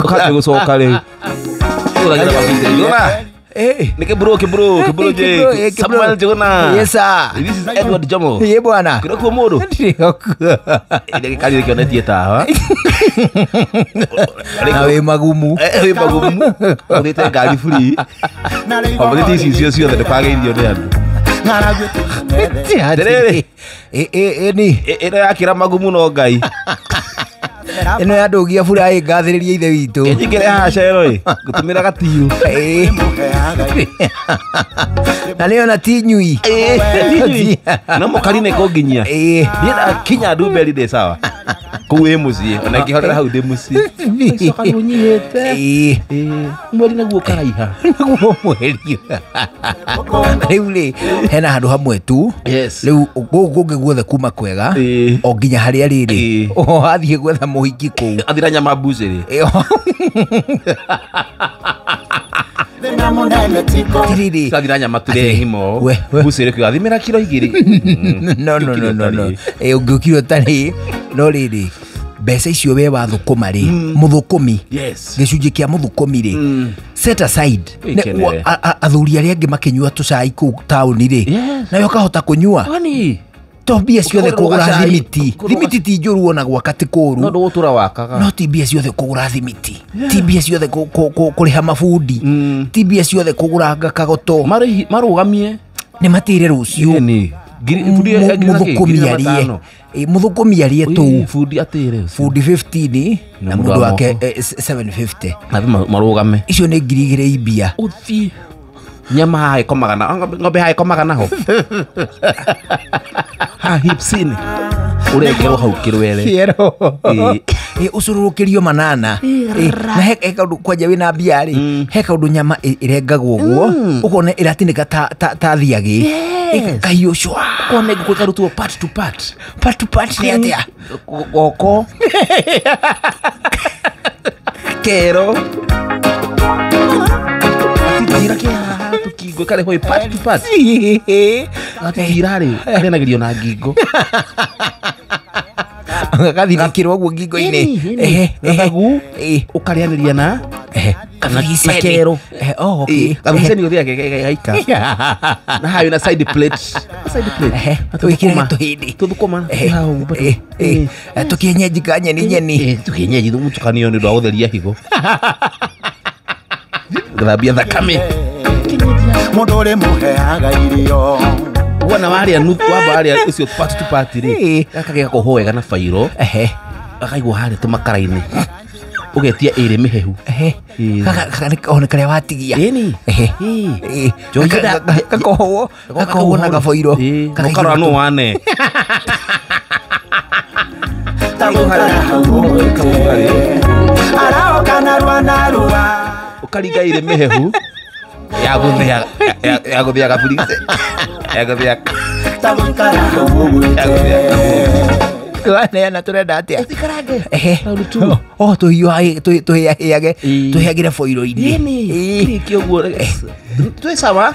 Ũkambia gũcoka rĩu. Ũragira mabinti. Njũgũna. Ni kibro kibro kibro je. Samuel Njũgũna. Yes sir. This is Edward Jomo. Ye bwana. Kĩrĩ kuo mũndũ? Ndĩrĩ Ndagĩkarĩ kĩonetie tawa. Na wĩ magumu. Wĩ magumu. Ũthĩte ngari free. Wamũthĩte ici ciothe ndũkageithio nĩ andũ. Atĩrĩrĩ. Ĩ ni. Ĩno yakĩra magumu no Ngai. Ĩno yandũgia bura ĩ ngathĩrĩria ithe witũ. Ĩnjingĩre haha cero ĩ. Ngũtũmĩra gatiũ. Na nĩ ona ti nyui. No mũkari nĩ kũnginyia. Ĩ. Niĩ ndakinya Ndumberi ndĩ sawa. Kũu ĩ mũciĩ. Ona ingĩhorera hau ndĩ mũciĩ. Ũgacoka nĩ ũnyihĩte. Ĩ. Mweri naguo ũkaraiha. Naguo mweri. Rĩu rĩ hena handũ hamwe tu. Yes. Rĩu gũkũ kũngĩ guothe kuma kwega. Ĩ. O nginya harĩa rĩrĩ. Ĩ. O athiĩ gwetha mũhiki kũu. Athira nyama mbucĩrĩ. Tiriri. Athira nyama tũrĩ ng'imo. We, we. Mbucĩrĩ kuga thimĩra kiro igĩrĩ. No no no no no. Ĩ ũngĩũkire ũtarĩ no rĩrĩ mbeca icio we wathũkũma rĩ mũthũkũmi Yes. gĩcunjĩ kĩa mũthũkũmi rĩ set aside. Wĩkenere. Athuri arĩa angĩ makĩnyua tũcai kũu taũni rĩ Yes. nawe ũkahota kũnyua Kwani? to mbia ciothe Ũkagũrĩrwo kũgũra gacai. thimiti. Kũgũrĩrwo Thimiti ti njũru ona gwaka ti No kũũru. ndũgũtũra wakaga. No ti mbia ciothe kũgũra thimiti, ti mbia ciothe kũrĩha mabundi, ti mbia ciothe kũgũra kagoto. Marũgamie. Nĩ matĩre rũciũ. Ĩni. Bundi ngiri na kĩ? Mũthũkũmi Ngiri na arie. matano. Ĩ, mũthũkũmi arie Ĩ, tũu. bundi atĩre ũcio. Bundi 15 na Na mũndũ mũndũ wa wake moko. 750. Nathi marũgame. Icio nĩ 2,000 imbia. Ũthiĩ. Nyama haha ĩkomaga na ng'ombe haha ĩkomaga naho. Haha hipsini. Ũrekerwo hau kĩrwere. Kĩero. Ĩ. Ĩ, ũcũrũrũkĩrio manana. Ĩ, na he kaũndũ kwanja wĩna mbia rĩ he kaũndũ nyama ĩrengagwo ũguo ũkona ĩratinĩka ta thiagĩ. Yes. Kahiũ cwa. Ũkona ngũkũ ĩkarutwo part to part. Part to part nĩ atĩa? Goko. Kero. Gatitira kĩ haha tũkingo ĩkarehwo ĩ part to part. Gatitira rĩ karĩanagĩrio na ngingo. Gathinĩkĩrwo ũguo ngingo-inĩ. Ĩni, ĩni. Ehe, ehe. Gathagu Ĩ. ũkarĩanĩria na Ehe. na kero. Ehe, oh, okay. Gabuceni gũthiaga gaika. Na haha wĩna side plate. Side plate. Ehe, Na wĩkĩre tũthũkũma. tũhĩndĩ. Tũthũkũma. Ehe, Hau bado. ĩ, ĩ. Tũkĩenyenji ka nyeni nyeni. Ĩ, tũkĩenyenji mũtukanio nĩ ũndũ wa gũtheria higo. Gũthambia thakame. Mũndũ ũrĩ mũheaga irio. Wona warĩa nuthu wamba warĩa ũcio part to part rĩ. Ĩ. Gaka gĩgakohwo wega na bairo. Ehe. Gakaigwo harĩa tũmakara-inĩ. Ũgetia ĩrĩ mĩhehu. Ehe. Ĩ. Gaka gaka nĩ karĩa watigia. Ĩni. Ehe. Ĩ. Ĩ. Njohi Gakohwo gakohwo na gaboiro. Ĩ. Gakaigwo Ũkarora nũ wane. Tagũikara hau ũgwĩte. Araoka narua narua. Ũkaringa ĩrĩ mĩhehu ya gũthĩa ya gũthĩa gaburice. Ya gũthĩa Tagũikara hau ũgwĩte. ya gũthĩa Waneana tũrenda atĩa? Ehe. Round two. Oh, tũhiũhage tũhĩahĩage Ĩ. tũhĩagĩre boiro-inĩ. Ĩni. Ĩ. Kĩrĩkia ũguo twĩ sawa.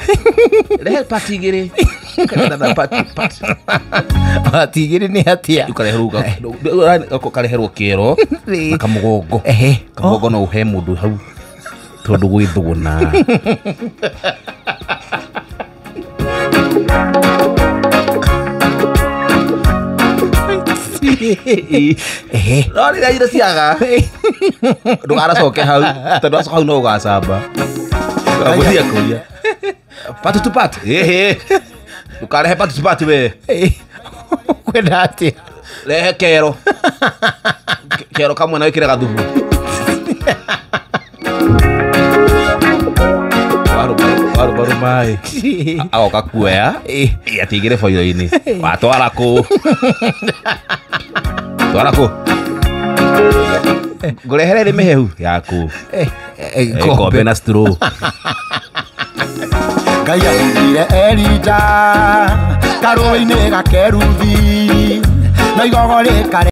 Rehe pati igĩrĩ. Ũkarehera pati pati. Pati igĩrĩ nĩ atĩa? Ũkareherwo kĩero Ĩ. na kamũgongo. Ehe. Kamũgongo no ũhe mũndũ hau tondũ gwĩ thũgũna. Ehe. No rĩrĩa irio ciaga ndũganacoke hau tondũ wacoka hau no ũgacamba. Gũthiĩ kũria. Part to part. Ĩhĩ. Ndũkarehe part to part we. Ĩ. Ũkwenda atĩa? Rehe kero. Kero kamwe na wĩkĩre gathubu. Warũmarũ maĩ. Agoka kuoya. Ĩ. Atigĩre boiro-inĩ. Watwara kũ? Twara kũ? Ngũrehere ĩrĩ mĩhehu yaku. Gĩkombe na straw. Ngai athire Elija karũĩ-inĩ ga Keruthi na igogo rĩkare.